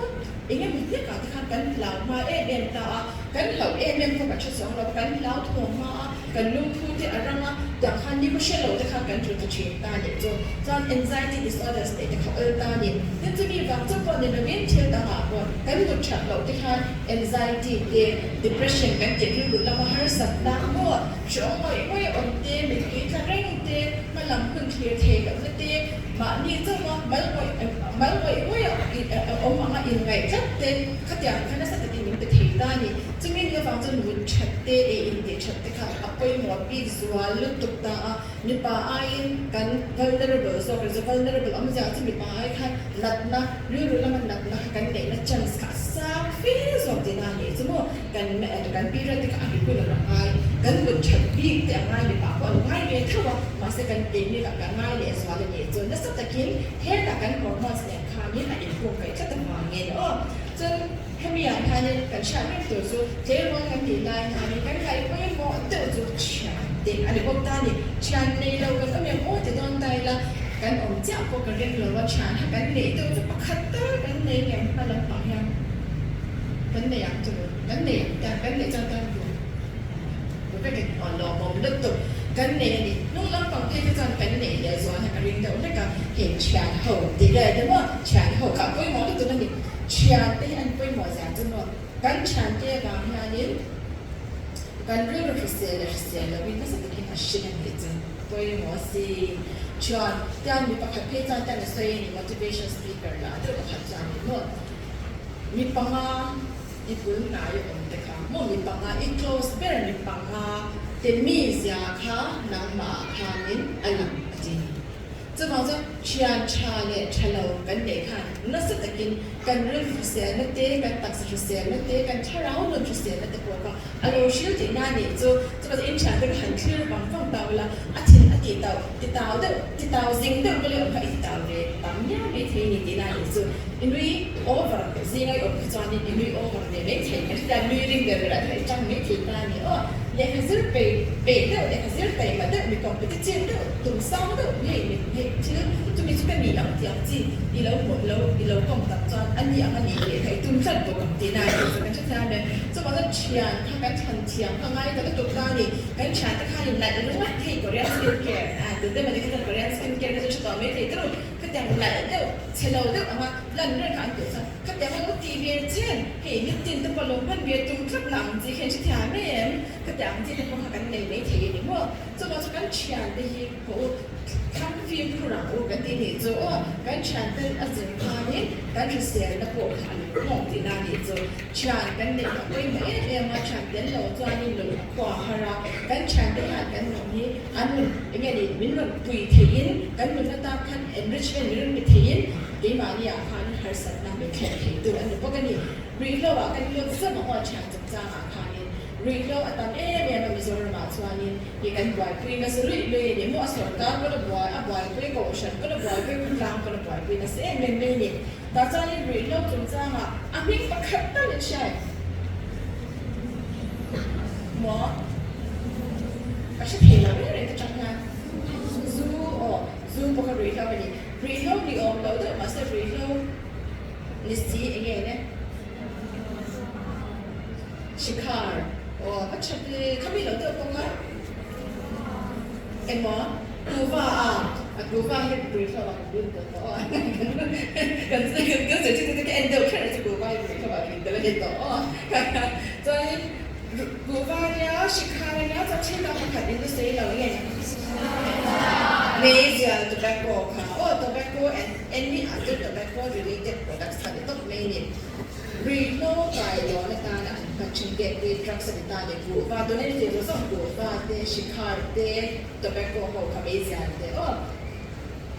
eng emaw hlekah te khan kan hlau hma em em ta a, kan hlauh em em kha kan hre chuang lo va, kan hlau thawm hma a, kan lungphu te a rang a, tiang khan ni khaw hre lo te khan kan tlu ta thin ta nih chu chuan anxiety disorders neih te kha awl ta a ni. Tin chumi vang chauh pawh ni lovin thil dangah pawh kan mut that loh te khan anxiety te, depression kan tih rilru lama harsatna maw hrehawm ngawih ngawih awm te, mittui tla reng te, hmalam hun thlir thei lohna te, mahni chauha mal ngawih mal ngawih ngawih a awm anga inngaih tlat te khatiang kha nasa takin min pe thei ta a ni. Chumi ni avang chuan mut that te, ei intih that te kha a pawimawh bik zual lutuk ta a. Mipa aiin kan vulnerable zawk ri chu vulnerable awmzia chu mipa ai khan natna, rilru lama natna kha kan neihna chance kha a sang fe zawk tihna a nih chu maw. Kan kan period te kha a regular a ngai, kan mut that bik te a ngai mipa pawh an ngai ve tho a, mahse kan keini lah kan ngai leh zual a nih chu nasa takin hetah kan hormones nen khanin a inkungkaih tlat avangin aw. Chuan hemi ah hianin kan hriat reng tur chu tleirawl kan tih lai hianin kan ngaih pawimawh deuh chu thian te a ni bawk ta a ni. Thian nei lo kan awm em aw ti dawn ta ila kan awm chiah pawh ka ring lo a, thian kha kan neih deuh chu pakhat tal kan nei ngem hma lampang hian kan nei ang chu kan nei ang ta kan neih chuan tan tur vek in aw lawmawm lutuk kan nei a ni. Hnung lampang phei te chuan kan neih leh zual kha ka ring deuh hlek a, hei thian ho tih vel te maw thian ho kha a pawimawh lutuk a ni. Thiante hi an pawimawh zia chu maw? Kan thiante avang hianin kan rilru hrisel leh hrisel loin nasa takin a hrin a nih chu pawimawh a si. Thian tian mi pakhat phei chuan tian a sawi a ni, motivation speaker lah deuh pakhat chuan ni maw? Mi panga i bul hnai a awm te kha maw? Mi panga i close ber mi panga te mizia kha nangmah ah khanin a lang a ti. Chuvang chuan thian tha leh tha lo kan neih khan nasa takin kan rilru hriselna te, kan taksa hriselna te, kan thlarau nun hriselna te pawh kha a lo hril tihna a nih chu. Chuvang chuan inthian te kha han thlir vang vang ta ula, a thin a tih tau, ti tau deuh, ti tau zing deuh ka leh awm kha i ti tau ve tam miau mai thei a ni tihna a nih chu. I nui over zinga i awm kha chuanin i nui over ve mai thei ka hria, nui ring ber berah te kha i tang mai thei ta a ni aw. Lehkha zir pei peih deuh, lehkha zir taima deuh, mi competitive deuh, tum sang deuh hei mi hei thil chumi chu ka ni ang tih ang chi i lo hmuh lo i lo kawm tak chuan a ni ang a nih leh kha i tum tlat bawk ang tih na a ni chu kan hrethiam em. Chuvang chuan thian kha kan thlan thiam kha ngai ta lutuk ta a ni. Kan thian te khanin nalh ringawt thei Korean skin care a tute mawni kha chuan Korean skin care kha chu hre tawh mai thei turu khatiang nalh deuh chhe lo deuh anga lan reng kha an duh chuan khatiang a lo tih ve chen hei nitin te pawh lo hman ve tum tlat na ang chi kha in hrethiam em khatiang ang chi te pawh kha kan nei mai thei a ni maw. Chuvang chu kan thiante hi khaw u thlang fimkhur ang u kan tih nih chu aw, kan thiante a zir khanin kan hriselna pawh kha a lo nghawng tihna a nih chu. Thian kan neih a pawimawh em em a, thian tel lo chuanin nun a khua a har a, kan thiante hian kan nun hi an rawn eng nge ni min rawn pui theihin kan nun atan khan enrichment min rawn pe theihin keimahni ah khanin harsatna min thlen thei tur a ni bawk a ni. Ruihhlo ah kan lut zam ang aw thian chungchangah khanin. Ruihhlo a tam em em a Mizoramah chuanin hi kan buaipui nasa luih luih a ni maw? A sorkar pawn a buai, a buaipui kohhran pawn a buaipui, khawtlang pawn a buaipui nasa em em mai a ni. Tah chuanin ruihhlo chungchangah a hming pakhat tal in hria em? Maw? Ka hre thei lo reng reng te chang hian zu aw zu pawh kha ruihhlo a ni. Ruihhlo ni awm lo deuh mahse ruihhlo ni si eng nge ne? Shikhar, aw ka that e, kha mi lo deuh bawk a, engmaw kuva a, a kuva hi ruihhlo ah kan lut tawh tawh aw, kan kan sawi chu ka en deuh kher a chu kuva hi ruihhlo ah lut tel a ni tawh aw, chuanin kuva nia shikhar ania chuan thil dang pakhat in la sawi lo nge meizial tobacco kha aw tobacco and any other tobacco related products kha ni tawp mai a ni. Ruihhlo kai lawn atana an hman thin gateway drugs a ni ta leh kuhva tuna ni thei zawng zawng kuhva te, shikhar te, tobacco ho kha meizial te aw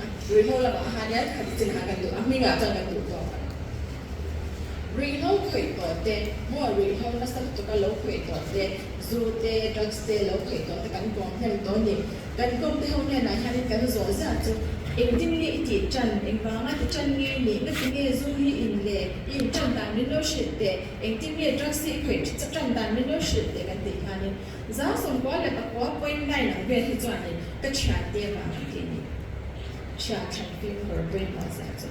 a Ruihhlo lamah hian khati chin khan kan duh a, hmingah chuan kan duh tawk ang. Ruihhlo khawih tawh te, maw ruihhlo nasa lutuka lo khawih tawh te, zu te, drugs te lo khawih tawh te kan kawm hnem tawh a ni. Kan kawm te ho hnenah hianin kan zawh zia chu engtin nge i tih tan, engvanga ti tan nge ni, ngati nge zu hi in le, i in tan dan min lo hrilh teh, engtin nge drugs hi i khawih tan dan min lo hrilh teh kan tih hianin 9.9 ang vel hi chuanin ka thiante vang an tih a ni. Thian thlan fimkhur pawimawh zia chu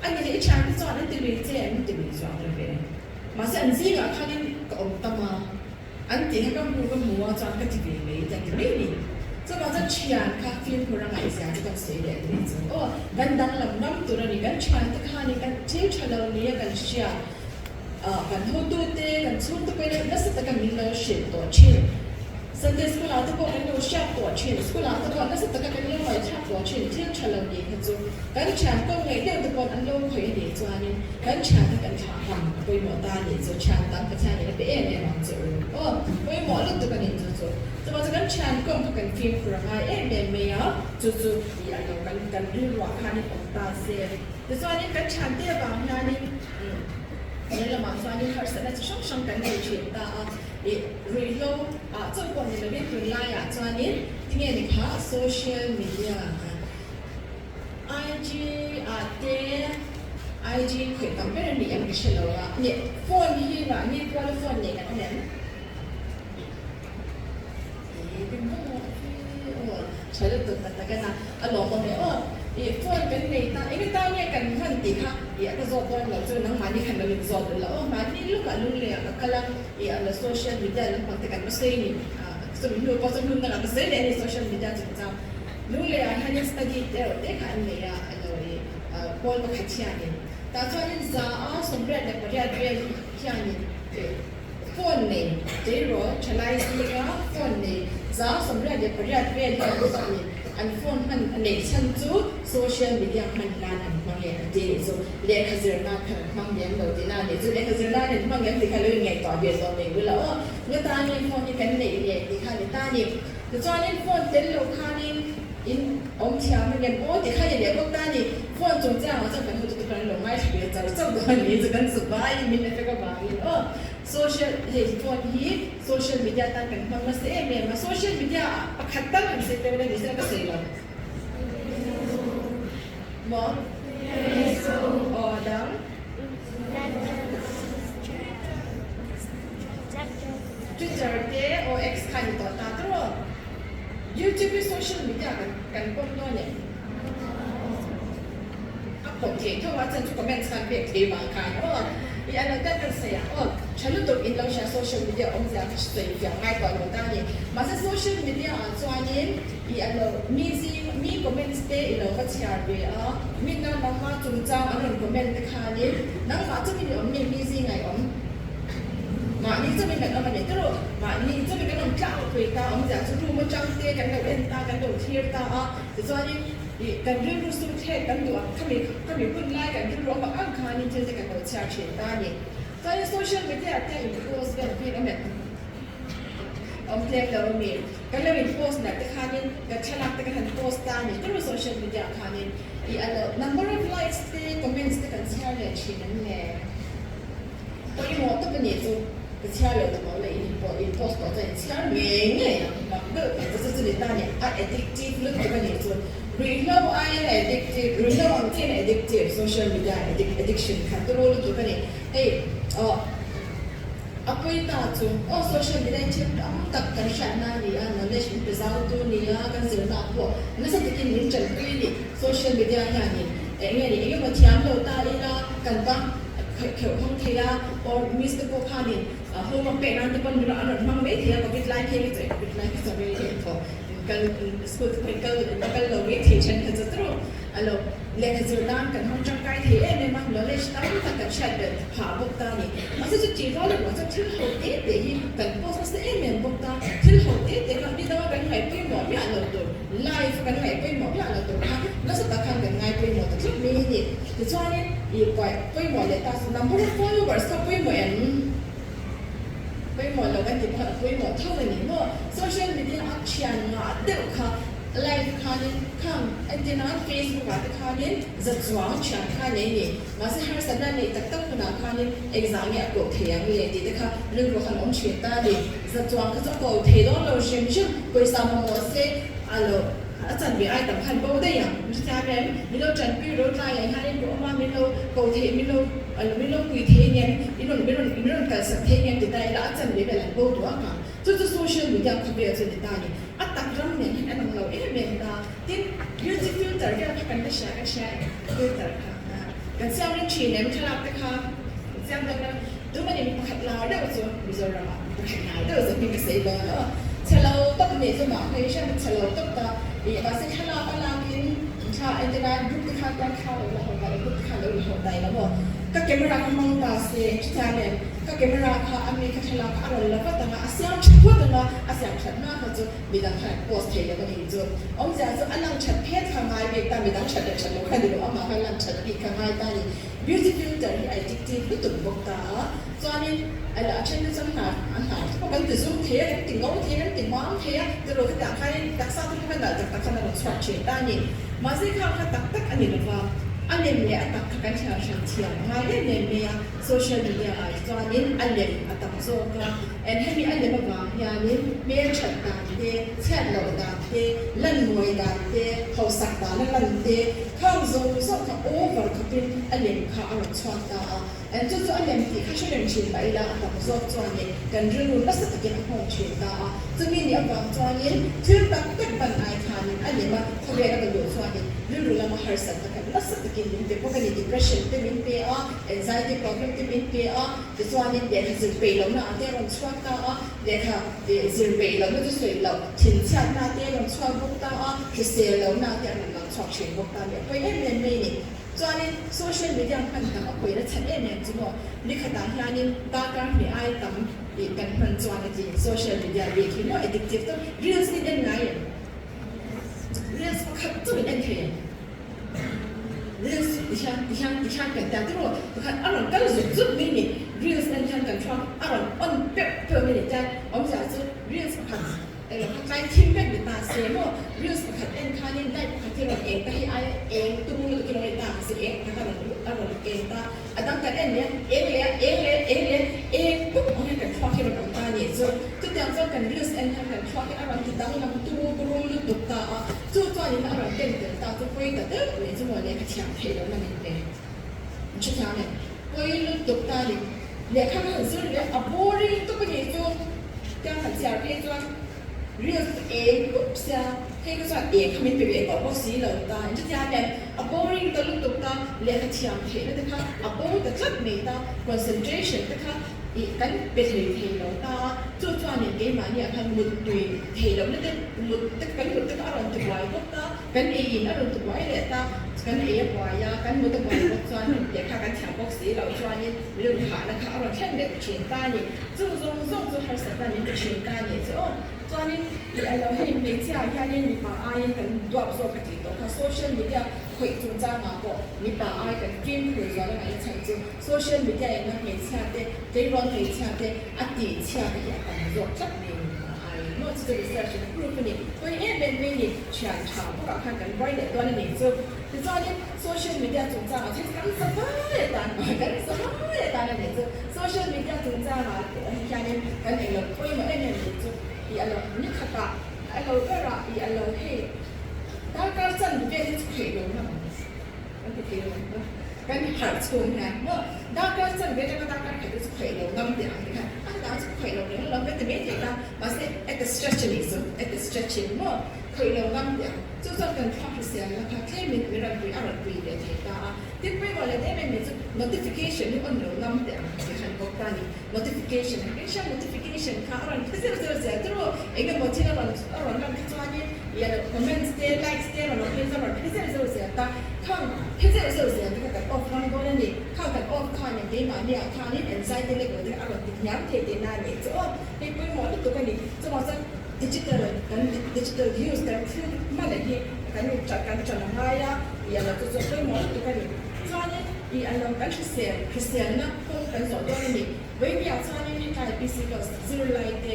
a ni leh i thiante chuan an ti lui che an ti lui chuang lo ve. Mahse an zingah khanin ka awm tam a, an tih kha ka hmu ka hmu a chuan ka ti ve mai ka ti mai a ni. Chuvang chuan thian kha fimkhur a ngaihzia chu kan sawi leh mai chu aw kan danglam ngam tur a ni. Kan thiante khanin kan thil tha lo nia kan hria kan hotute kan chhungte pawhin nasa taka min lo hrilh tawh thin. Sunday school ah te pawh kan lo hriat tawh thin, school ah te pawh nasa taka kan lo ngaihthlak tawh thin, thil tha lo nih kha chu kan thian kawng ngaih deuh te paw'n an lo khawih a nih chuanin kan thian kha kan thlah ngam a pawimawh ta a nih chu, thian tam Pathian in a pe em em ang che u aw, pawimawh lutuk a nih chu chu. Chuvang chu kan thian kawng kha kan fimkhur a ngai em em mai a, chu chu ih a lo kan kan rilruah khanin awm ta se. Tichuanin kan thian te avang hianin he lamah chuanin harsatna chi hrang hrang kan nei thin ta a. Ih ruihhlo ah chauh pawh ni lovin tunlaiah chuanin tinge ni kha social media IG ah te IG khawih tam ber a ni em ka hre lo a ni phone hi mahni puala phone nei kan awm em? Ih kan hmu aw tha lutuk tak tak a a lawmawm e aw ih phone kan nei ta eng atan nge kan hman tih kha ih a ka zawt dawn lo chu nangmahni khan lo in zawt ula aw mahni lukah lunglei ah ka kal a ih a la social media lampang te kan va sawi ni chumi hnu pawh chu hmun dangah ka sawi leh a ni social media chungchang lunglei ah hianin study te erawh te kha an nei a a lo ih pawl pakhat hianin tah chuanin 188 vel hianin ih Phone nei tleirawl thalai zinga phone nei 98 vel hian an chuan an phone hman neih chhan chu social media hman nan an hmang e an ti a nih chu. Lehkha zir nan khan an hmang lem lo tihna a nih chu. Lehkha zir nan an hmang em tih kha lo inngaihtuah ve tawh mai bula aw. Nga tani phone hi kan neih leh tih kha ni ta a ni. Tichuanin phone tel lo khanin in awm thiam a ngem aw tih kha ni leh bawk ta a ni. Phone chungchangah chuan kan hotu te pawh an lo ngaithla ve char char dawn a ni chu kan suvaiin min effect avangin aw. Social hei phone hi social media tan kan hmang nasa em em a, social media ah pakhat tal han sawi tel a ni se ka sawi lo. Maw? Aw dang. Twitter te aw X kha ni tawh ta tawh. YouTube hi social media kan kan pawm dawn em? A pawm theih tho a chan chu comments khan pek thei vang khan aw i a lo tan kan sawi ang aw tha lutuk in lo hria social media awmzia kha sawi fiah ngai tawh lo ta ni mahse social media ah chuanin i a lo mi zing mi comments te i lo va chhiar ve a mi na nangma chungchang an rawn comment te khanin nangmah chungin i awm nge mi zingah i awm Mahni chauhin kan awm a ni tawh. Mahni chauhin kan awm tlangpui ta awmzia chu room atang te kan lo en ta, kan lo thlir ta a. Tichuanin ih kan rilru sum thlek kan duh ang khami khami hun lai kan rilru awm ang ang khanin thil te kan lo chhiar thin ta a ni. Chuanin social media te in post vel bik a melh awm tlem lo a mi. Kan lo in post nalh te khanin kan thlalak te kan han post ta a ni tawh social media khanin ih a lo number of likes te comments te kan chhiar leh thin an le. Pawimawh tak a nih chu ka chhiar lo ta lo le in pawh in post tawh chuan in chhiar ngei ngei ang mak deuh thei chu chu chu ni ta nia a addictive lutuk a nih chu ruihhlo aiin a addictive ruihhlo ang chiahin a addictive social media addict addiction kha turu lutuk a ni hei aw a pawi ta chu aw social media in thil tam tak kan hriatna a ni a knowledge min pe zau tu a ni a kan zirna pawh nasa takin min tanpui a ni social media hianin eng nge ni engemaw thiam lo ta ila kan va Kheuh hmang thei a, or miss te pawh khanin homework pek nan te pawn an rawn hmang mai thei a, covid lai phei hi chu covid lai hi chu rei leh tawh kal school te pawh in kal in va kal lo mai thei then kha chu tawh a lo lehkha zir nan kan hmang tangkai thei em em a, knowledge tam tak kan hriat belh phah bawk ta a ni. Mahse chu tih rual erawh chuan thil ho te te hi kan post nasa em em bawk ta, thil ho te te kha nidanga kan ngaih pawimawh miah lo tur, live kan ngaih pawimawh miah lo tur kha nasa tak khan kan ngai pawimawh ta tlat mai a ni. Tichuanin i pawimawh leh ta chu number of followers kha pawimawh em? Pawimawh lo kan tih pakhat a pawimawh tho a ni maw? Social media a thian ngah deuh kha live khan. khanin khang entir nan Facebook ah te khanin za chuang thian kha nei ni. Mahse harsatna neih tak tak hunah khanin engzah nge a koh thei ang le tih te kha rilru khan awm thin ta a ni. Za chuang kha chu a ko thei dawn lo hrim hrim, pawisa mamawh se a lo a chanve ai tam khan bo daih ang. Hrethiam em? Min lo tanpui ro tlaiah hianin ka awm a, min lo ko thei, min lo min lo pui thei ngem, in rawn min rawn min rawn kalsak thei ngem ti ta ila a chanve vel an bo duh ang ang. Chu chu social media khawvel chu ni ta a ni. A tak ram nen hian an ang lo em em ta. Tin, beauty filter vel kha kan la hria ka hria em? Filter kha kan siam reng thin em thlalak te kha kan siam deuh na tuma ni mi pakhat lar deuh chu Mizoram ah mi pakhat lar deuh chu hming ka sawi dawn a chhe lo tawp nih chu mah phei hriat chhe lo tawp ta ih mahse thlalak a lak in thla entir a group te khan tan thla lo la ho ta lo group te khan lo la ho ta ila maw ka camera kha hmang ta se hetiang em ka camera kha a mi kha thlalak kha a rawn la vat ang a a siam tha phawt ang a a siam that hma kha chu Midang khan an post thei lo a nih chu. Awmzia chu a lang that phet kha ngai bik ta, midang that leh that lo kha ni lo, amah kha lang that bik kha ngai ta a ni. Beauty filter hi a addictive lutuk bawk ta a, chuanin a a then te chuan hna an hna te pawh kan ti zum thei a, kan ti ngo thei a, kan ti mam thei a, tiraw chutah khanin taksa te pawh kha nalh tak tak khan a rawn chhuak thin ta a ni. Mahse khang kha tak tak a ni lo va, a lem leh a tak kha kan thiam hran thiam ngai em em mai a, social media ah chuanin a lem a tam zawk a. En hemi a lem avang hianin hmelthat dan te, chhiat loh dan te, lan mawi dan te, hausak dana lan te, khang zawng zawng kha over khawpin a lem kha a rawn chhuak ta a. En chu chu a lem tih kha hre reng thin mah ila a tam zawk chuanin kan rilru nasa takin a nghawng thin ta a. Chumi nih avang chuanin thil tak tak ban ai khanin a lem a, khawvel a ka luh chuanin rilru lama harsatna kha nasa takin min pe bawk a ni. Depression te min pe a, anxiety problem te min pe a. Tichuanin lehkha zir peih lohna ah te a rawn chhuak ta a, lehkha zir peih lohna chu sawi loh, thinchhiatna te a rawn chhuak bawk ta a, hrisel lohna te a rawn lang chhuak thin bawk ta a ni. A pawi em em mai a ni. Chuanin social media hman tam a pawina chhan em em chu maw, nikhatah hianin darkar hnih ai tam tih kan hman chuan a ti social media bik hi maw addictive tak, reels in en ngai em? Reels pakhat chauh in en thei em? Reels ti hian ti hian ti hian kan tia tiraw pakhat a rawn kal zut zut mai ni reels en hian kan thluak a rawn on peuh peuh mai ni chuan awmzia chu reels pakhat eng kha tlai thim vek ni ta se maw reels pakhat en khanin light pakhat hi rawn eng ta hi aia eng tum lutuk hi rawn ni ta ang se eng pakhat a rawn a rawn eng ta a dang kan en leh a eng leh a eng leh eng leh eng pup ang hian kan thluak hi rawn awm ta a nih chu chutiang chuan kan reels en hian kan thluak hi a rawn ti danglam turu buru lutuk ta a. Chu chuanin a rawn ken tel ta chu pawi ta deuh mai chu maw lehkha thiam theih lohna min pe. An hre thiam em? Pawi lutuk ta ni. Lehkha ka han zir leh a boring tawp a nih chu. Tiang han chhiar phei chuan reels chu eng pup sia, hei ka chuan eng kha min pe ve tawh bawk si lo ta. An hre thiam em? A boring ta lutuk ta, lehkha thiam theihna te kha a bo ta tlat mai ta, concentration te kha ih kan pe hlei thei lo ta a, chu chuanin keimahniah khan mut tui thei lohna te mut te kan mut te kha a rawn ti buai bawk ta, kan ei in a rawn ti buai leh ta, kan ei a buai a, kan mut a buai bawk chuan lehkha kan thiam bawk si loh chuanin rilru hahna kha a rawn thlen leh ta thin ta a ni. Chu zawng zawng chu harsatna min ti thin ta a nih chu aw. Chuanin ih a lo hei hmeichhia ah hianin mipa aiin kan duap zawk a tih tawh kha social media khawih chungchangah pawh mipa ai kan fimkhur zual a ngaihna chhan chu Social media in a hmeichhia te, tleirawl hmeichhia te a tih chhia te hi a tam zawk tlat mai ni a ai maw chu chu research in a proof a ni. Pawi em em mai ni, thian tha bawkah khan kan buai leh dawn a nih chu. Tichuanin social media chungchangah thil kan za vai atan kan za vai atan a nih chu. Social media chungchangah hianin kan englo pawimawh em em nih chu i a lo ni khatah a lo berah i a lo hei darkar chan vel hi chu theih lo na ang. Kan ti thei lo ang a, kan harh chhung hian maw darkar chan ve atanga darkar khat te chu khawih lo ngam teh ang tikhan a hna chu khawih lo reng lo kan ti mai thei ta mahse at a stretch a nih chu at a stretch in maw khawih lo ngam teh ang chu chuan kan thluak hrisel na kha tlem in mi rawn pui a rawn pui leh thei ta a tin pawimawh leh em em mai chu notification hi on lo ngam teh ang tih khan bawk ta a ni notification a hrisha notification kha a rawn phe zeuh zeuh zel tiraw eng emaw thil a rawn a rawn lan kha chuanin ih a comments te likes te rawn awm phei chuan a rawn phe zeuh zeuh zel ta khang phe zeuh zeuh zel te kha kan off ram dawn a ni khang kan off khanin keimahni ah khanin anxiety level te a rawn ti hniam thei tihna a nih chu aw hei pawimawh lutuk a ni chuvang chuan digital kan digital use kan thil hman hi kan kan tan a ngai a ih a lo chu chu a pawimawh lutuk a ni chuanin ih a lo kan hrisel hriselna kawng kan zawh dawn a ni. Vawinia chuanin hetlai PC class zirlai te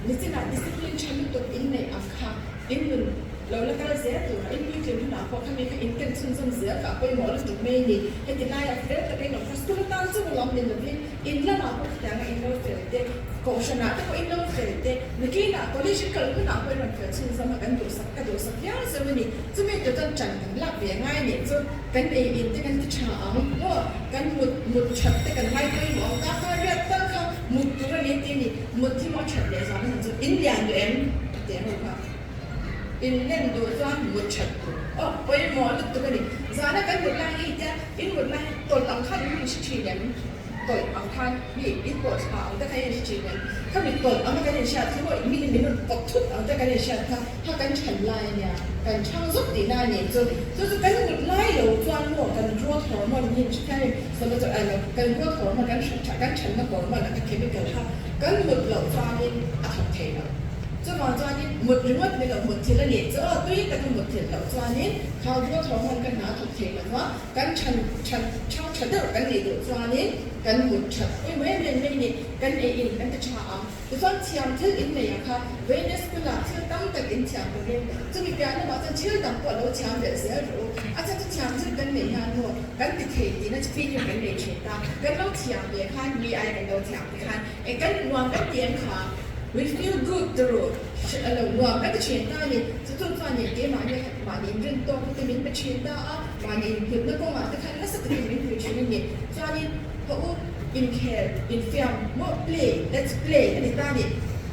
nichinah discipline tha lutuk in neih ang kha in nun Lo la kal zel turah in puitlin hunah pawh khami kha in ken chhunzawm zel kha a pawimawh lutuk mai a ni. Heti laiah fel takin awm kha school atan chu lam ni lovin in lamah pawh khatianga in lo fel te, kohhranah te pawh in lo fel te, nakinah college in kal hunah pawh in rawn fel chhunzawm a kan duhsak ka duhsak viau zeuh a ni. Chumi tur chuan ṭan kan lak ve a ngai nih chu kan ei in te kan ti ṭha ang maw, kan mut mut ṭhat te kan ngai pawimawh ang ta kha riat tal kha mut tur a ni tih a ni. Mut hi maw ṭhat leh zan a han chu in lian duh em? a ti ang kha. In len duh chuan mut that tur aw pawimawh lutuk a ni. Zana kan mut lai hi tia in mut lai hi tawlh ang khan in hre thin em? Tawlh ang khan mi in pawh thla ang te khan in hre thin em? Khami tawlh ang a kan inhriat kha maw mi min rawn pawt thut ang te kan inhriat kha kha kan then lai a nia, kan chhang zawk tihna a nih chu. Chu chu kan mut lai lo chuan maw kan growth hormone hi in hre thiam em? Saw chu kan growth hormone kan kan thenna hormone ang kha chemical kha kan mut loh chuanin a thawk thei lo. Chuvang chuanin mut ringawt ni lo mut thil a nih chu aw, tui taka mut thil loh chuanin thau ruat ho hman ka hna thawk thei lo va, kan than than thang tha deuh kan nih duh chuanin kan mut that pawimawh em em mai ni, kan ei in kan ti tha ang. Tichuan thiam thil in nei ang kha Venice school ah thil tam tak in thiam turin chumi piah lamah chuan thil dang pawh lo thiam belh zel rawh u. A chhan chu thiam thil kan neih hian maw kan ti thei tihna chu feeling kan nei thin ta, kan lo thiam ve khan mi ai kan lo thiam te khan eng kan nuam kan ti em kha. We feel good turu a lo nuam ka ti thin ta a ni. Chu chu chuan ih keimahni khat mahni inrin tawk te min pe thin ta a, mahni inhlutna kawngah te khan nasa takin min pui thin a ni. Chuanin haw u inkhel, infiam maw play, let's play a ni ta a ni.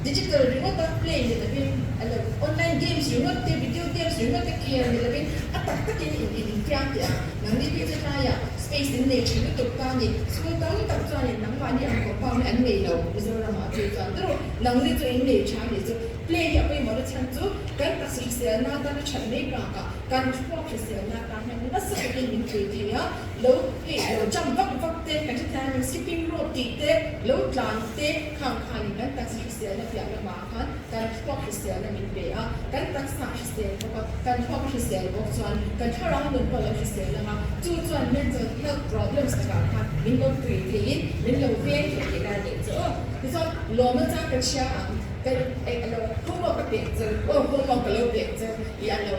Digital ringawta play ni lovin a lo online games ringawt te, video games ringawt te khel ni lovin a tak takin in infiam teh a. Nangni phei chu tlaiah space in nei thin lutuk ta a ni. School tam tak chuanin nangmahni ang compound hi an nei lo Mizoramah phei chuan tawh nangni chu in nei tha a nih chu. Play hi a pawimawh na chhan chu kan taksa hriselna atana that mai bakah kan thluak hriselna atan hian nasa takin min pui thei a. Lo hei lo jump vak vak te kan hrethiam ang skipping rope tih te lo tlan te khang khanin kan taksa hriselna piah lamah khan kan thluak hriselna min pe a, kan taksa a hrisel bawk a, kan thluak a hrisel bawk chuan kan thlarau nun pawh a lo hrisel ang a, chu chuan mental health problems takah khan min lo tui theiin min lo veng thei tih lai nih chu aw. Tichuan lawmna chang ka chhia ang ka eng alo homework ka pek chu aw homework ka lo pek chu i a lo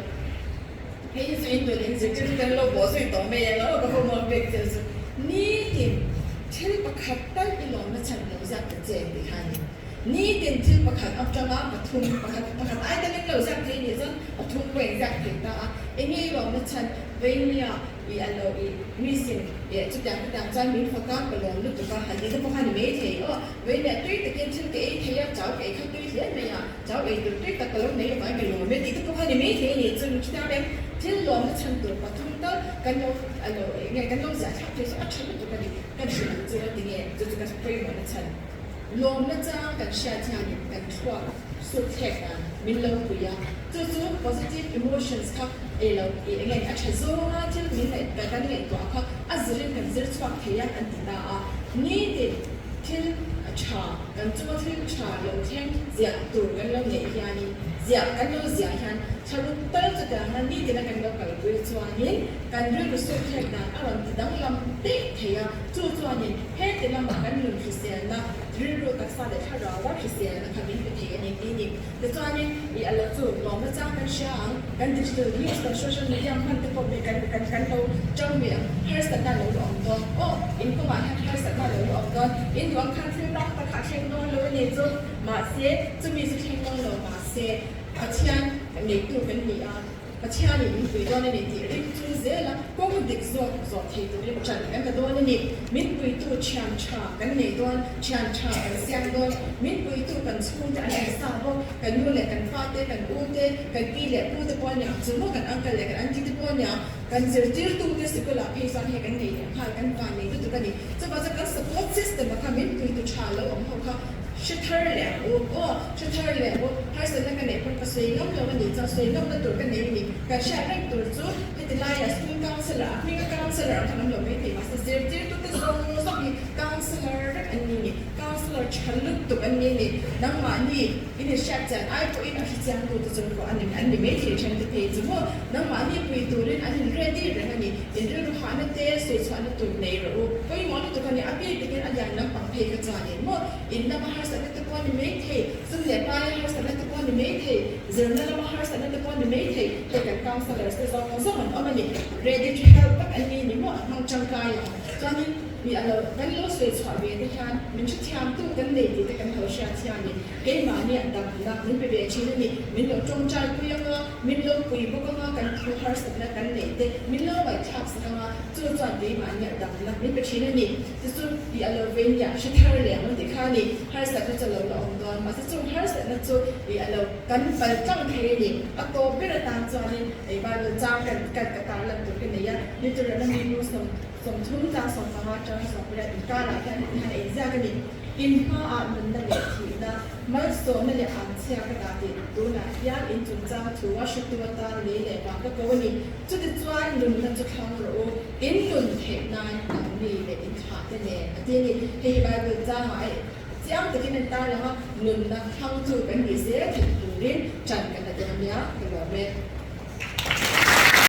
hei hi chu in tun in zirtir chu kan lo bawh zui tawh mai ang aw ka homework pek chu chu nitin thil pakhat tal i lawmna chhan lo zat ta che tih kha a ni. Nitin thil pakhat atanga pathum, pakhat pakhat ai tamin lo ziak thei nih chuan pathum pawh in ziak thei ta a. Enge i lawmna chhan Veinia i a lo i misin eh chutiang chutiang chuan min fak a, ka lawm lutuk a, han ti te pawh kha ni mai thei aw. Veinia tui takin thil ka ei thei a, chau ka ei kha tui hle mai a, chau ei tur tui tak ka lo nei lovang ka lawm e tih te pawh kha ni mai thei a nih chu. Chutiang em thil lawmna chhan tur pathum tal kan lo a lo enge kan lo ziah thlak thei chu a tha lutuk a ni. Kan hrilh ang chu a ti nge chu chu ka pawimawhna chhan. Lawmna chang kan hriat hianin kan thluak sut thlek dan min lo pui a, chu chu positive emotions kha ei lo i eng nge a tha zawnga thil min ngaih kan ngaihtuah kha a zirin kan zir chhuak thei a an ti ta a. Nitin thil tha kan chunga thil tha lo thleng ziah tur kan lo neih hianin ziah kan lo ziah hian thlaruk tal chutiang hian nitina kan lo kalpui chuanin kan rilru sut thlek dan a rawn ti danglam daih thei a, chu chuanin Heti lamah kan nun hriselna, rilru taksa leh thlarau a hriselna kha min pe thei a ni tih ni. Tichuanin i a lo chu lawmna chang kan hria ang, kan digital news kan social media hman te pawh kan kan kan lo chang ve ang, harsatna lo la awm dawn, aw in kawngah hian harsatna lo la awm dawn, in duh ang khan thil tam tak ah thleng dawn lo a ni chu, mahse chumi chu thleng dawn lo mahse Pathian neitu kan ni a. Pathianin min pui dawn a ni tih ring chung zela kawng dik zawk zawh thei turin ṭan kan la dawn a ni. Min puitu ṭhian ṭha kan nei dawn, ṭhian ṭha kan siam dawn. Min puitu kan chhungte an awm sa bawk, kan nu leh kan fate, kan ute, kan pi leh pute pawh a niang, chu maw kan uncle leh kan auntie te pawh a niang, kan zirtirtute sikulah phei chuan hei kan nei leh nghal, kan van nei lutuk a ni. Chuvang chuan kan support system ah kha min puitu ṭha lo awm ho kha Hre thar leh ang u. Aw, hre thar leh ang u. Harsatna ka neih pawn ka sawi ngam lo a nih chuan sawi ngamna tur ka nei a ni. Kan hriat reng tur chu heti laiah school counsellor a hminga counsellor ang khan an lo mai thei mahse zirtirtute zawng zawng hi counsellor vek an ni a ni. Counsellor tha lutuk an ni a ni. Nangmahni in i hriat chian ai pawhin a hre chiangtute chu pawh an an ni mai thei then te phei chu maw. Nangmahni pui turin an in ready reng a ni. In rilru hahna te sawi chhuahna tur nei rawh u. Pawimawh lutuk a ni. A bik takin a lian lampang phei kha chuan. Maw? In lama harsatna te pawh a ni mai thei, sum leh paia harsatna te pawh a ni. ni mai thei, zirna lama harsatna te pawh ni mai thei, hei kan counsellors te zawng zawng an awm a ni. Ready to help tak an ni ni maw a hmang tangkai ang. Chuanin mi a lo kan lo sawi chhuah ve te hian min hrethiamtu kan nei tih te kan lo hriat hianin keimahni a damna min pe ve thin a ni. Min lo tawngtai pui anga, min lo pui bawk anga kan thu harsatna kan neih te min lo ngaihthlak sak anga chu chuan keimahni a damna min pe thin a ni. Chu chu i a lo vei nia hre thar leh ang ti kha a ni. Harsatna chu a lo la awm dawn mahse chung harsatna chu i a lo kan pal tlang thei a ni. A tawp ber atan chuanin ei Bible chang kan kan ka tar lan tur ka nei a, Deuteronomy nu 30 tlang 15 atanga 18 inkarah hian heti hian a inziak a ni. In hmaah nunna leh thihna, malsawmna leh anchhia ka dah tih tunah hian in chungchang thu a hretu atan lei leh vang ka ko a ni. Chutichuan nunna chu thlang rawh u. In nun theih nan nangni leh in thlah te nen a ti a ni. Hei hi Bible changah a chiang takin an tar lang a, nunna thlang chu kan nih zel theih turin ṭan kan la dawn nia ka lawm e.